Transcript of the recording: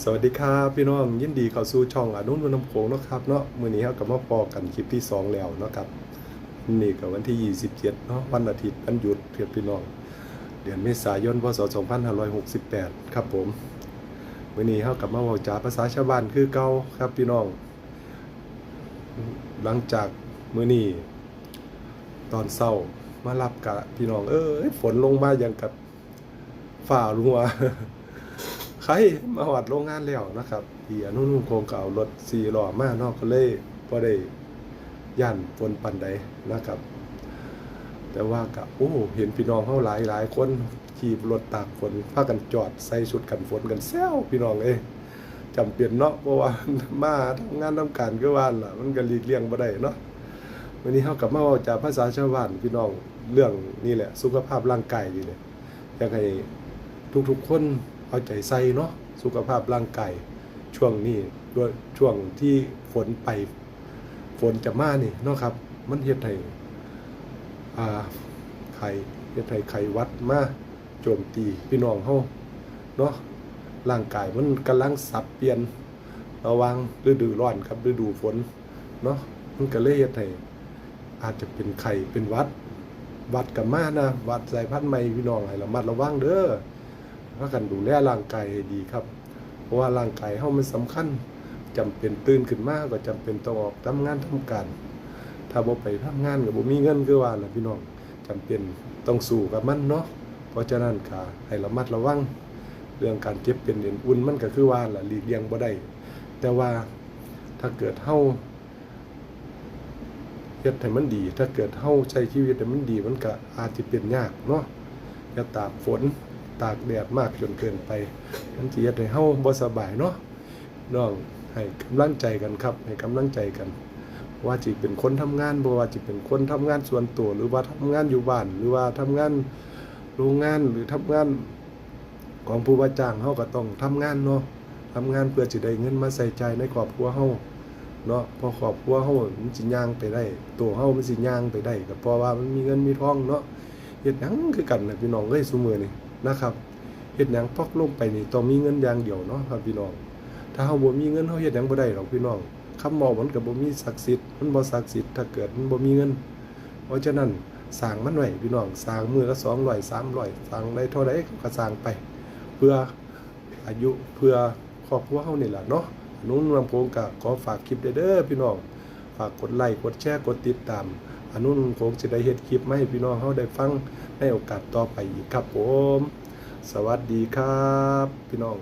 ສະຫວັດດີຄັບພີ່ນ້ອງ, ຍິນດີເຂົ້າສູ່ຊ່ອງອານຸນນຳໂຂງເນາະຄັບເນາະ. ມື້ນີ້ເຮົາກໍມາພໍ້ກັນຄລິບທີສອງແລ້ວເນາະຄັບ. ມື້ນີ້ກໍວັນທີຊາວເຈັດເນາະ, ວັນອາທິດ ວັນຢຸດຄັບພີ່ນ້ອງ, ເດືອນເມສາຍົນ ພ.ສ. ສອງພັນຫ້າຮ້ອຍຫົກສິບແປດ ຄັບຜົມ. ມື້ນີ້ເຮົາກໍມາເວົ້າຈາພາສາຊາວບ້ານຄືເກົ່າຄັບພີ່ນ້ອງ. ຫຼັງຈາກມື້ນີ້ຕອນເຊົ້າມາຮັບກະ ພີ່ນ້ອງເອີຍ ຝົນລົງມາຢ່າງກັບ ຟ້າລົງມາ ໄຄມາຮອດໂລງງານແລ້ວນະຄັບ. ທີ່ອານຸນນຳໂຂງກໍເອົາລົດສີ່ລໍ້ມາເນາະ, ກໍເລີຍບໍ່ໄດ້ຢ້ານຝົນປານໃດນະຄັບ. ແຕ່ວ່າກະ ໂອ້ ເຫັນພີ່ນ້ອງເຮົາຫຼາຍໆຄົນຂີ່ລົດຕາກຝົນ ພາກັນຈອດໃສ່ຊຸດກັນຝົນກັນແຊວ ພີ່ນ້ອງເອີຍ. ຈຳເປັນເນາະ, ເພາະວ່າມາທຳງານທຳການຄືວ່າຫັ້ນລະ ມັນກໍຫຼີກລ່ຽງບໍ່ໄດ້ເນາະ. ມື້ນີ້ເຮົາກໍມາເວົ້າຈາພາສາຊາວບ້ານ ພີ່ນ້ອງ, ເລື່ອງນີ້ແຫຼະ ສຸຂະພາບຮ່າງກາຍນີ້ແຫຼະ. ຢາກໃຫ້ທຸກໆຄົນເອົາໃຈໃສ່ເນາະ, ສຸຂະພາບຮ່າງກາຍຊ່ວງນີ້ ໂດຍຊ່ວງທີ່ຝົນໄປ ຝົນຈະມານີ້ເນາະຄັບ, ມັນເຮັດໃຫ້ ອ່າ ໄຂ້ ເຮັດໃຫ້ໄຂ້ຫວັດມາໂຈມຕີພີ່ນ້ອງເຮົາເນາະ. ຮ່າງກາຍມັນກຳລັງສັບປ່ຽນລະຫວ່າງລະດູຮ້ອນກັບລະດູຝົນເນາະ, ມັນກໍເລີຍເຮັດໃຫ້ ອາດຈະເປັນໄຂ້ເປັນຫວັດ, ຫວັດກໍມານະ, ຫວັດສາຍພັນໃໝ່. ພີ່ນ້ອງໃຫ້ລະມັດລະວັງເດີ້, ພາກັນດູແລຮ່າງກາຍໃຫ້ດີຄັບ, ເພາະວ່າຮ່າງກາຍເຮົາມັນສຳຄັນ. ຈຳເປັນຕື່ນຂຶ້ນມາກໍຈຳເປັນຕ້ອງອອກທຳງານທຳການ, ຖ້າບໍ່ໄປທຳງານກໍບໍ່ມີເງິນ ຄືວ່າລະພີ່ນ້ອງ, ຈຳເປັນຕ້ອງສູ້ກັບມັນເນາະ. ເພາະສະນັ້ນກໍໃຫ້ລະມັດລະວັງເລື່ອງການເຈັບເປັນເອັນອຸ່ນ, ມັນກໍຄືວ່າລະ ຫຼີກລ່ຽງບໍ່ໄດ້, ແຕ່ວ່າຖ້າເກີດເຮົາ ເຮັດໃຫ້ມັນດີ, ຖ້າເກີດເຮົາໃຊ້ຊີວິດໃຫ້ມັນດີ ມັນກະອາດຊິເປັນຍາກເນາະ. ຢ່າຕາກຝົນ ຕາກແດດມາກຈົນເກີນໄປ, ມັນຊິເຮັດໃຫ້ເຮົາບໍ່ສະບາຍເນາະ. ນ້ອງໃຫ້ກຳລັງໃຈກັນຄັບ, ໃຫ້ກຳລັງໃຈກັນ, ບໍ່ວ່າຊິເປັນຄົນທຳງານ, ບໍ່ວ່າຊິເປັນຄົນທຳງານສ່ວນໂຕ ຫຼືວ່າທຳງານຢູ່ບ້ານ ຫຼືວ່າທຳງານໂຮງງານ ຫຼືທຳງານ ຂອງຜູ້ວ່າຈ້າງເຮົາກໍຕ້ອງທຳງານເນາະ, ທຳງານເພື່ອຊິໄດ້ເງິນມາໃຊ້ຈ່າຍໃນຄອບຄົວເຮົາເນາະ, ເພາະຄອບຄົວເຮົາມັນຊິຍ່າງໄປໄດ້, ໂຕເຮົາມັນຊິຍ່າງໄປໄດ້ ກໍເພາະວ່າມັນມີເງິນມີທອງເນາະ. ເຮັດຫຍັງຄືກັນນະພີ່ນ້ອງເອີຍ ຊຸມື້ນີ້ນະຄັບ, ເຮັດຫຍັງປັກລົງໄປນີ້ຕ້ອງມີເງິນຢ່າງດຽວເນາະຄັບພີ່ນ້ອງ. ຖ້າເຮົາບໍ່ມີເງິນ ເຮົາເຮັດຫຍັງບໍ່ໄດ້ດອກພີ່ນ້ອງ, ຄຳເວົ້າມັນກໍບໍ່ມີສັກສິດ, ມັນບໍ່ສັກສິດ ຖ້າເກີດມັນບໍ່ມີເງິນ. ເພາະສະນັ້ນ ສ້າງມັນໄວ້ພີ່ນ້ອງ, ສ້າງມື້ລະສອງຮ້ອຍ ສາມຮ້ອຍ ສ້າງໄດ້ເທົ່າໃດກໍສ້າງໄປ ເພື່ອອາຍຸ ເພື່ອຄອບຄົວເຮົານີ້ລະເນາະ. ອານຸນນຳໂຂງກໍຂໍຝາກຄລິບແດ່ເດີພີ່ນ້ອງ, ຝາກກົດໄລ ກົດແຊ ກົດຕິດຕາມ, ອານຸນນຳໂຂງຊິໄດ້ເຮັດຄລິບມາໃຫ້ພີ່ນ້ອງເຮົາໄດ້ຟັງໃນໂອກາດຕໍ່ໄປອີກຄັບຜົມ. ສະຫວັດດີຄັບພີ່ນ້ອງ.